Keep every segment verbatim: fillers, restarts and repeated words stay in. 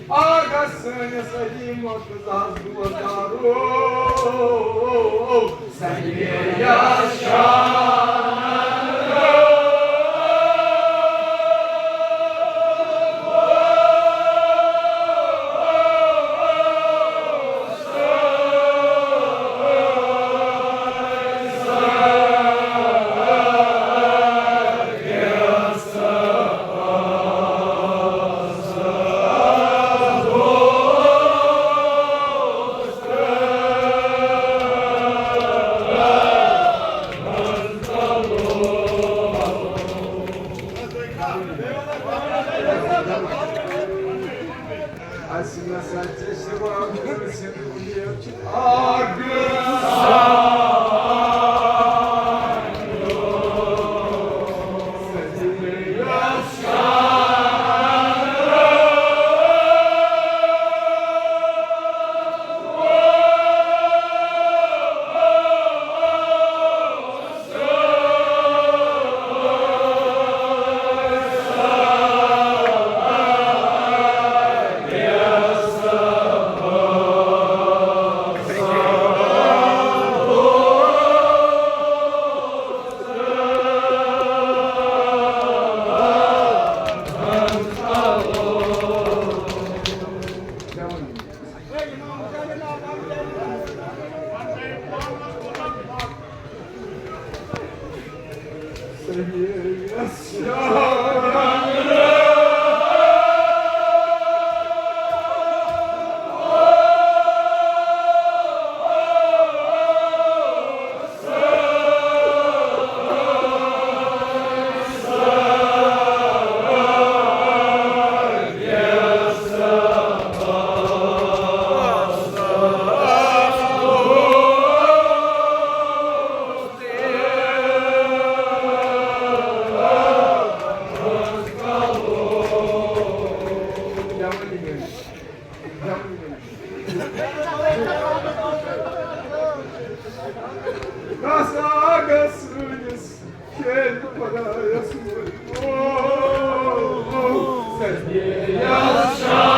آغا سٲنِس علی مرتضیٰ ہس دوستدارو، سنگے یس شاہ۔ اَسہِ نَسا چھِ شِوان کٲنٛسہِ اُمید چھِ اَکھ۔ کس آگس سٲنِس شیر خۄدایس منٛز۔ او، او، او، سنگے یس شاہ۔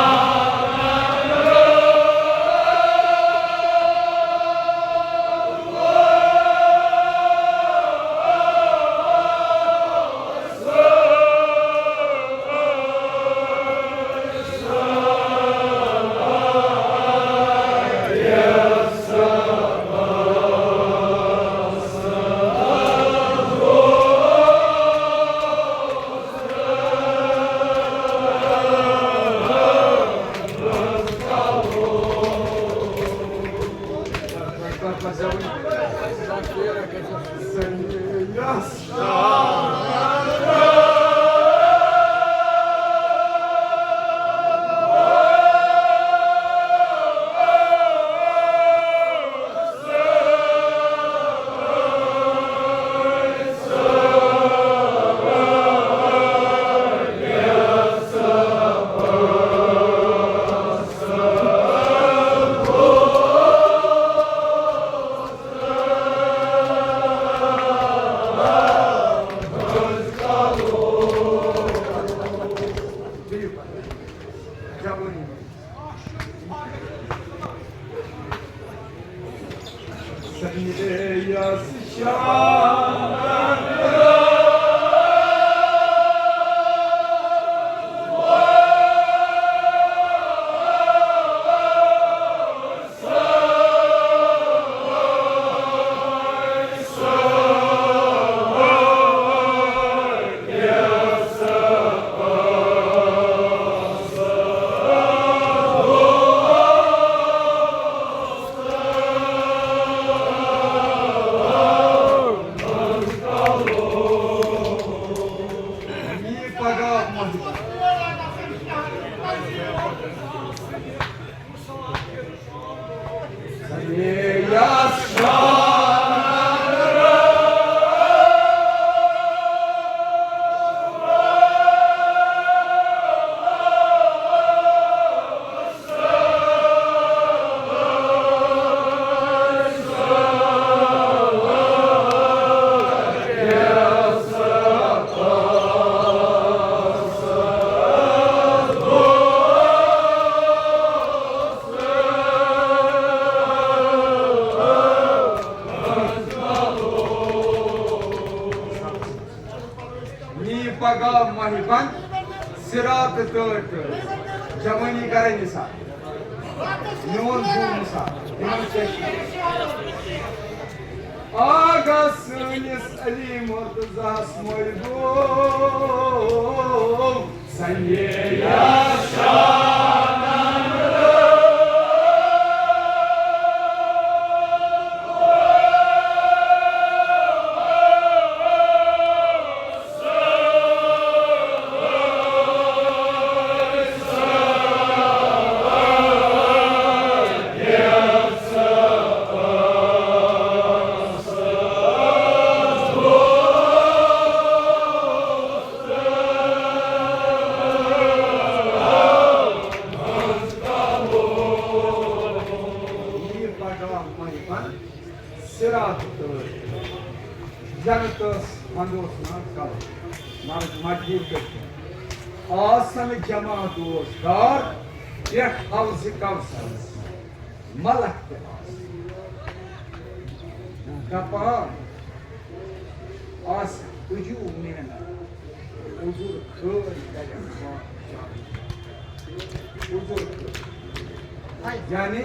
نی پگاہ ماہہِ بند صراط تہٕ تہٕ جوانی کرے نثار۔ میون بوٗ نثار، یِمن کیٛاہ چھُ؟ آغا سٲنِس علی مرتضیٰ ہس مٲلۍ گوٚو۔ صراط تہٕ جنت ٲس، منٛز اوس نہٕ کَرُن، مرد مجبوٗر کٔرِتھ۔ آسن جمع دوستدار پٮ۪ٹھ حوض کوثرس ملک تہِ آسن۔ دپان آسن، تُجو محنت، حضور خٲر کَرٮ۪ن بادشاہ۔ حضور خٲر۔ یعنی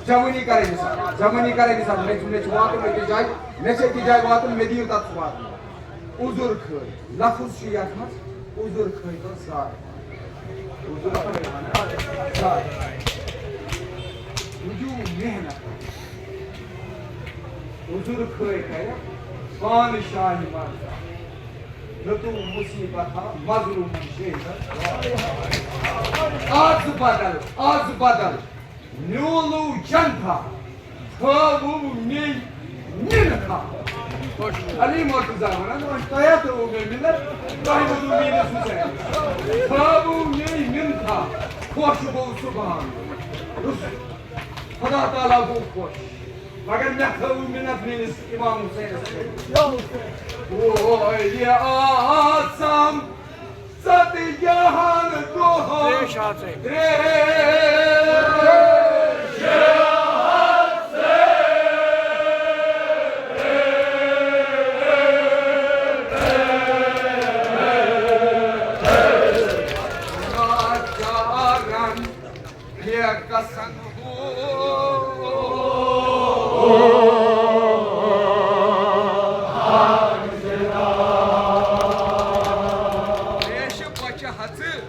جوٲنی کرے نثار، جوٲنی کرے نثار، مےٚ چھُ، مےٚ چھُ واتُن أکِس جایہِ، مےٚ چھُ أکِس جایہِ واتُن، مےٚ دِیِو تَتھ واتُن۔ عذر خٲے، لفظ چھُ یَتھ منٛز، عذر خٲے تہٕ زار۔ عذر خٲے وَنان زار۔ وجوہ محنت۔ عذر خٲے کرِ پانہٕ شاہِ مرگ۔ رٔٹو مصیبت ہا مظلومن شہیدن۔ آز بدل، آز بدل۔ میولو جنتھا، تھٲوو مے مِنتھا۔ علی مرتضیٰ ونان، وۄنۍ تۄہہِ ہا تھٲوو مے مِنت، تۄہہِ ووٚنوُ میٲنِس حسینس۔ تھٲوو مے مِنتھا، خۄش گوٚو سبحان۔ خدا تعالیٰ گوٚو خۄش، مگر مےٚ تھٲوو مِنت میٲنِس امام حسینس پٮ۪ٹھ۔ او یہِ آسام ژتجی ہن دۄہن تریش ہا ژے۔ تریش چارن یہ قسم ہو۔ تریش بچہ ہژٕ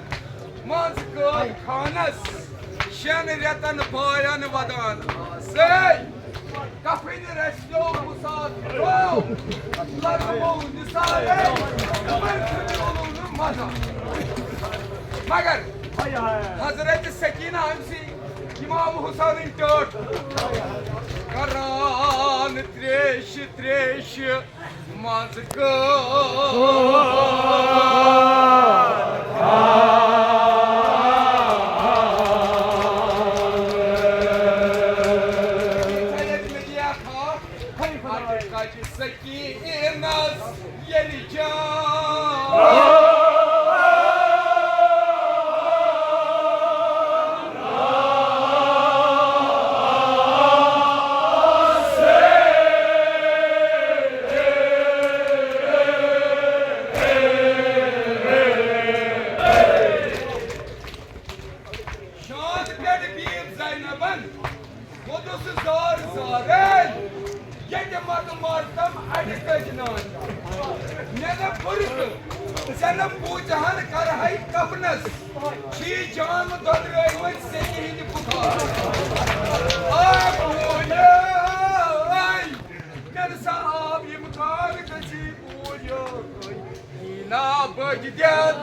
منٛز قٲد خانس شٮ۪ن رٮ۪تن باین ودان آسے۔ کفنہِ رسیو مسافرو، لگوو نثارے، تِمن تہِ میوٗلُو نہٕ مزٕ۔ مگر حضرت سکینہ أمۍ سٕے امام حسینٕنۍ ٹٲٹھ کران تریشہِ تریشہِ منٛز کٲم۔ سکینس ییٚلہِ جان شانٛد پٮ۪ٹھ بیٖٹھ زینبن۔ پوٚتُس زار زارے، ییٚتہِ مَتہٕ مارتم اَڈِ کٔج نان۔ مےٚ نہٕ بُرکہٕ، ژےٚ نہٕ بوٗزہَن کَرہَے کَفنَس۔ چھی جام دۄدرٲومٕتۍ سیٚکہِ ہِنٛدِ بُخار۔ آے بوے، آے، مےٚ نہٕ سا آو یِم کار گٔژھی بوے۔ نا بٔج دِتھ۔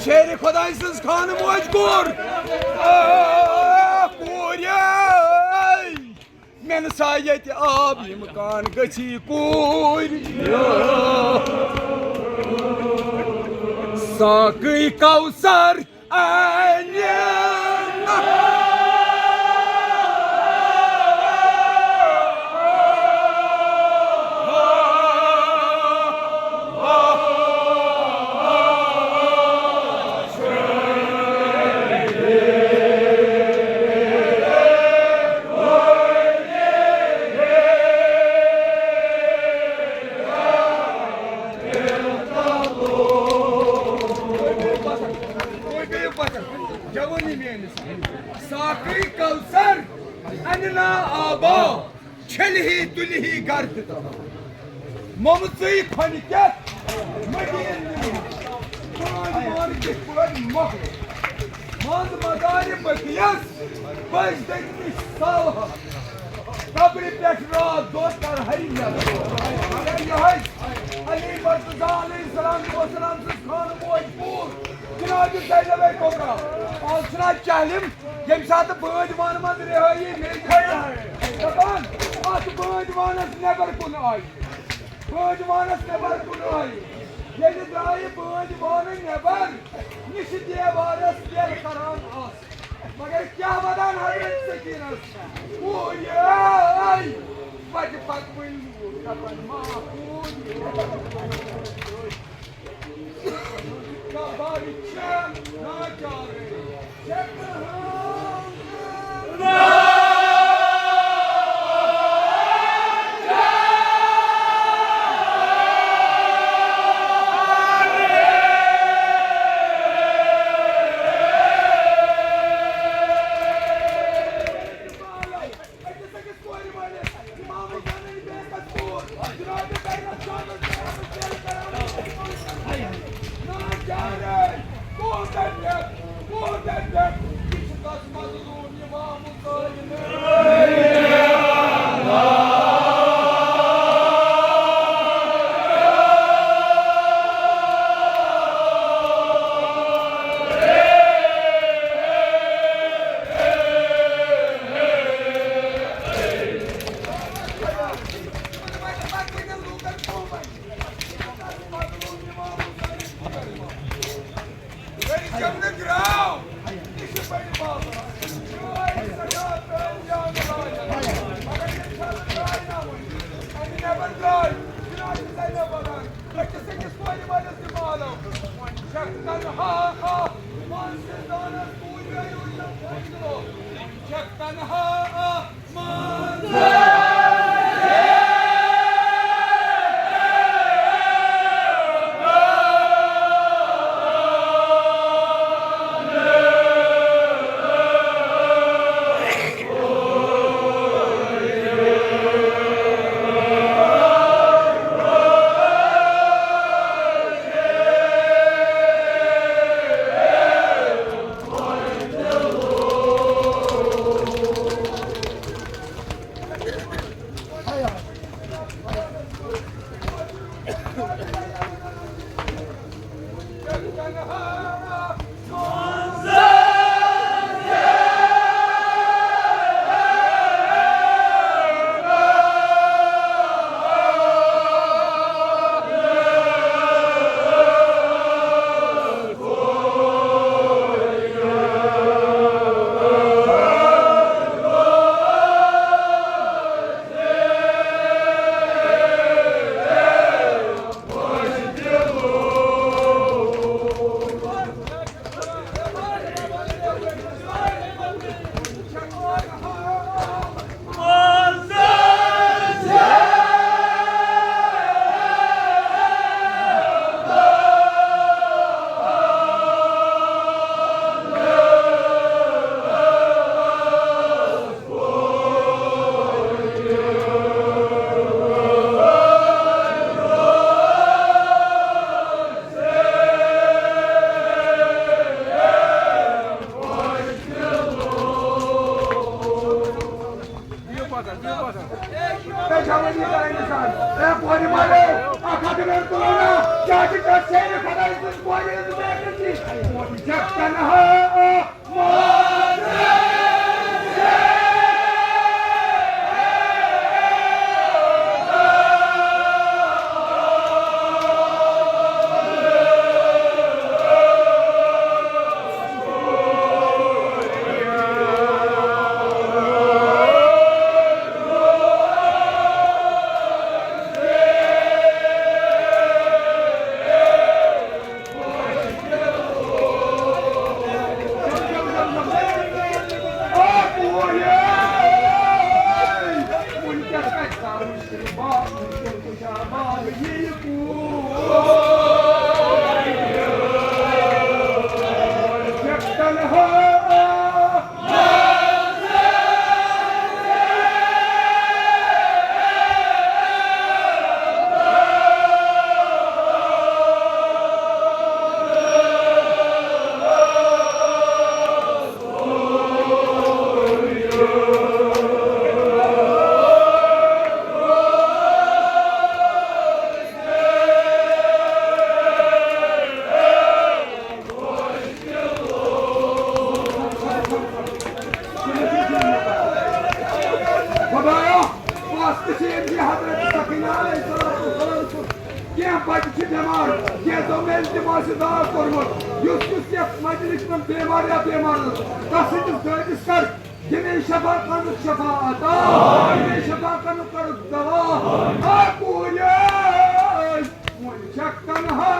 شیرِ خۄداے سٕنٛز خانہٕ موج کوٗر۔ آ، کوٗرے! مےٚ نہٕ سا ییٚتہِ آب یِم کان گٔژھی کوٗرۍ۔ ساقٕے کوثر اَنہِ۔ تُہۍ گٔیِو پَتھر، تُہۍ گٔیِو پَتھر۔ جوٲنی میٛٲنِس ساقٕے کوثر اَنہِ نا آبا۔ چھٔلۍ ہی تُلۍ ہی گردٕ تَل۔ مۄمژٕے کھۄنہِ کٮ۪تھ مدیٖنہٕ نِمو۔ پرٛٲنۍ وٲنۍ کِتھ پٲٹھۍ مۄکلو؟ منٛز مدارِ بٔکیَس بٔج دٔتمِس صالحَس۔ قبرِ پٮ۪ٹھ راتھ دۄہ کر ہری یَس۔ مگر یِہوٚے علی مرتضیٰ علیہ السلام والسلام سٕنٛز خانہٕ موج پوٗر۔ جناب زینب کبریٰ، آز چھُنہ جہلم، ییٚمہِ ساتہٕ بٲدۍ وانہٕ منٛز رِہٲیی میلہِ، دَپان، اَتھ بٲدۍ وانَس نٮ۪بر کُن آیہِ۔ بٲدۍ وانَس نٮ۪بر کُن آیہِ۔ ییٚلہِ درٛایہِ بٲدۍ وانہٕ نٮ۪بر، نِشہِ دیوارَس ییٚلہِ کران آسہٕ۔ مگر کیٛاہ وَنان حضرت سکیٖنَس؟ او یے! پَتہٕ پَتہٕ وٕنۍ دَپان، ما ہو یے۔ أکِس أکِس کورِ مٲلِس، اِمام حسینٕنۍ بیٚیہِ کَتھ کوٗر، جناب زینب جانَس بیٚیہِ ہَمس بیٚیہِ کران۔ نا جانے، کوٗتاہ پٮ۪ٹھ، کوٗتاہ پٮ۪ٹھ، یہِ چھُ تَس مظلوٗم اِمام حسین۔ تنہا آ، مان سے دانس کوئی گیو یا فیصلو۔ چھک تنہا آ، مان سے۔ اے، کورِ مالو، اکھ ہتھ رۄپیہِ تُلو نا، کیٛاہ چھِ ژےٚ سیرِ خۄدایہِ سٕنٛز کورِ ہٕنٛز بے عزتی؟ خۄدایا، پَتہٕ تہِ چھِ أمۍ سٕے حضرت سکینہ علیہ الصلوۃ والسلام سُنٛد کینٛہہ بَچہٕ چھِ بٮ۪مار، کینٛژھو مےٚ التماس دعا کوٚرمُت، یُس یُس یَتھ مجلس منٛز بٮ۪مار یا بٮ۪مار اوس، تَس سٕنٛدِس دٲدِس کر ییٚمے شفا کَرُکھ شفاعت، ییٚمے شفا کَرُکھ کَرُکھ دوا۔ آ کوٗرِ، وۄنۍ چھَکھ تنہا۔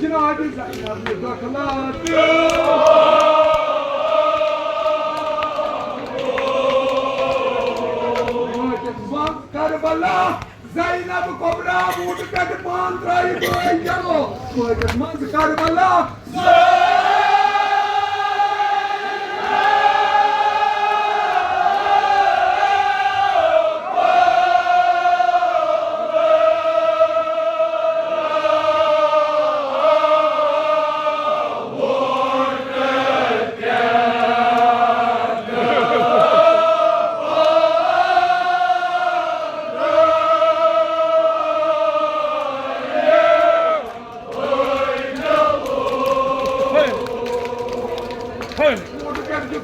جناب زینب دۄکھلاتہٕ۔ وٲتِتھ منٛز کربلا، زینب کبریٰ وُڈ پٮ۪ٹھ پان ترٛٲوِتھ ٲے چلو۔ وٲتِتھ منٛز کربلا۔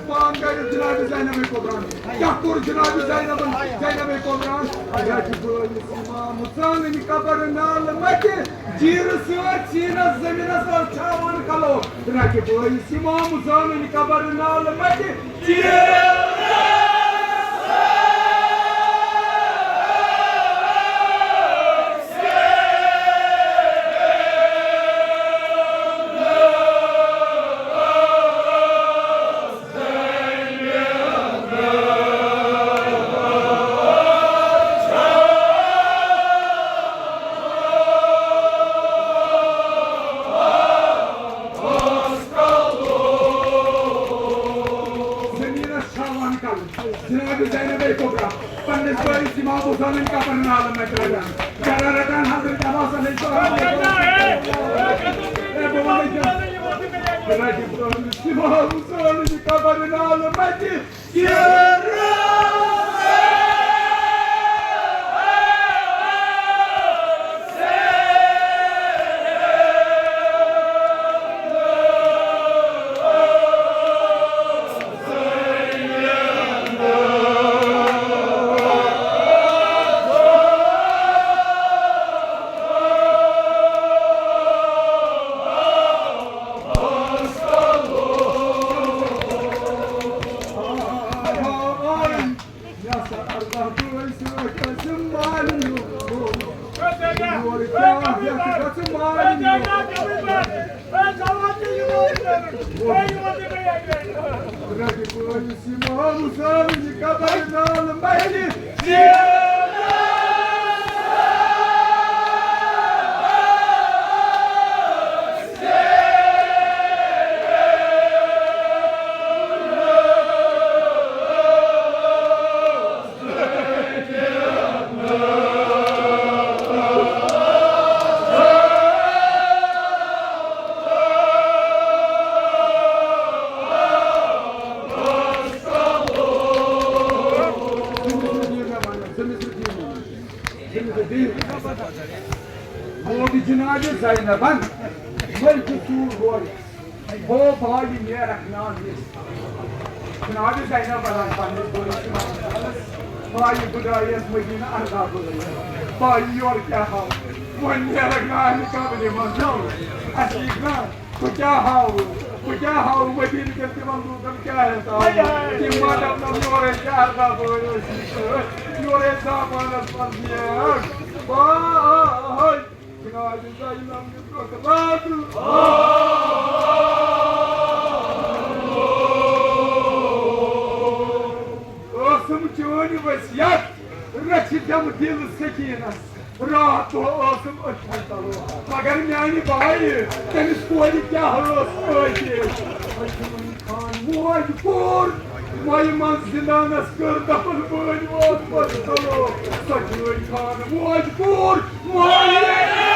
پان کٔرِتھ جناب زینب کبریٰ۔ کیٛاہ کوٚر جناب زینب، زینب کبریٰ؟ اَتہِ چھُ بٲیِس امام حسین قبر نالہٕ مَتہِ۔ چیرٕ سۭتۍ سیٖنس زٔمیٖنس ورژھاوان کلو۔ رکہِ بٲیِس اِمام حسینٕنۍ قبر نالہٕ مَتہِ۔ چیرٕ زٔمیٖنَس چھاوان کَلہٕ۔ جناب زینب کبریٰ پننِس بٲیِس اِمام حسینٕنۍ قبر نالہٕ مَتہِ رَٹان۔ گَرا رَٹان حضرت عباس علیہ السلام۔ اے بہٕ وَنَے ژےٚ، بہٕ رَٹہِ بٲیِس اِمام حسینٕنۍ قبر نالہٕ مَتہِ۔ موبی جناب زینبن ملکہ سور روز۔ ہو بھائی نیرکھ ناز نِش۔ جناب زینب ونان پننِس بٲیِس بھائی بہٕ درٛایس مدینہ ارداہ بٲیِس۔ بھائی یورٕ کیٛاہ ہاو؟ وۄنۍ نیرکھ نانہِ قبرِ منٛز۔ اَسہِ یی نا، بہٕ کیٛاہ ہاوٕ؟ بہٕ کیٛاہ ہاوٕ مدینہ کٮ۪ن تِمن لوٗکن کیٛاہ ہٮ۪تھ آوُ؟ تِم ما دپن یورے کیٛاہ ارداہ بٲے ٲسۍ سۭتۍ؟ یورے زامانس منٛز نیرکھ۔ واے! جناب زینب دِژ رۄخ لاتہٕ۔ قاسم چٲنۍ وصیت رچھِ دٮ۪م دِل سکیٖنس۔ راتھ دۄہ ٲسٕم أچھن تلو، مگر میانہِ بایہِ، تٔمِس کورِ کیٛاہ ٲس ٲتی؟ خان موج کوٚر مۄیہِ منٛز زِنانس کٔر دفن بٲنۍ وٲژ پتہٕ تلو۔ سۄ چٲنۍ خان موج کوٚر مۄیہِ